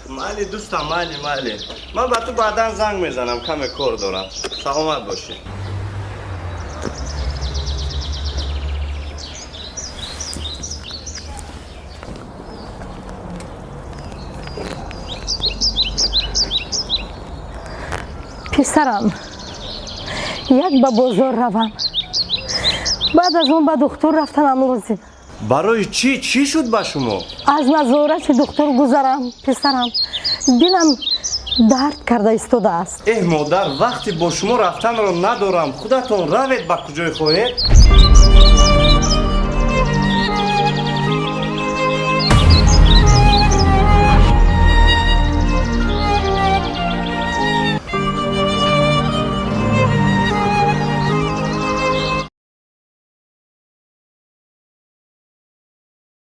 Майли, дӯстам, майли, майли. Ман ба ту баъдан занг мезанам, каме кор дорам. Саломат бошӣ. Писарам, як ба бозор равам, баъд аз он ба духтур рафтанам лозим. Барои чӣ? Чӣ шуд ба шумо? Аз назорати духтур гузарам, писарам, дилам дард карда истодааст. Эҳ, модар, вақте бо шумо рафтанро надорам. Худатон равед ба куҷое хоҳед.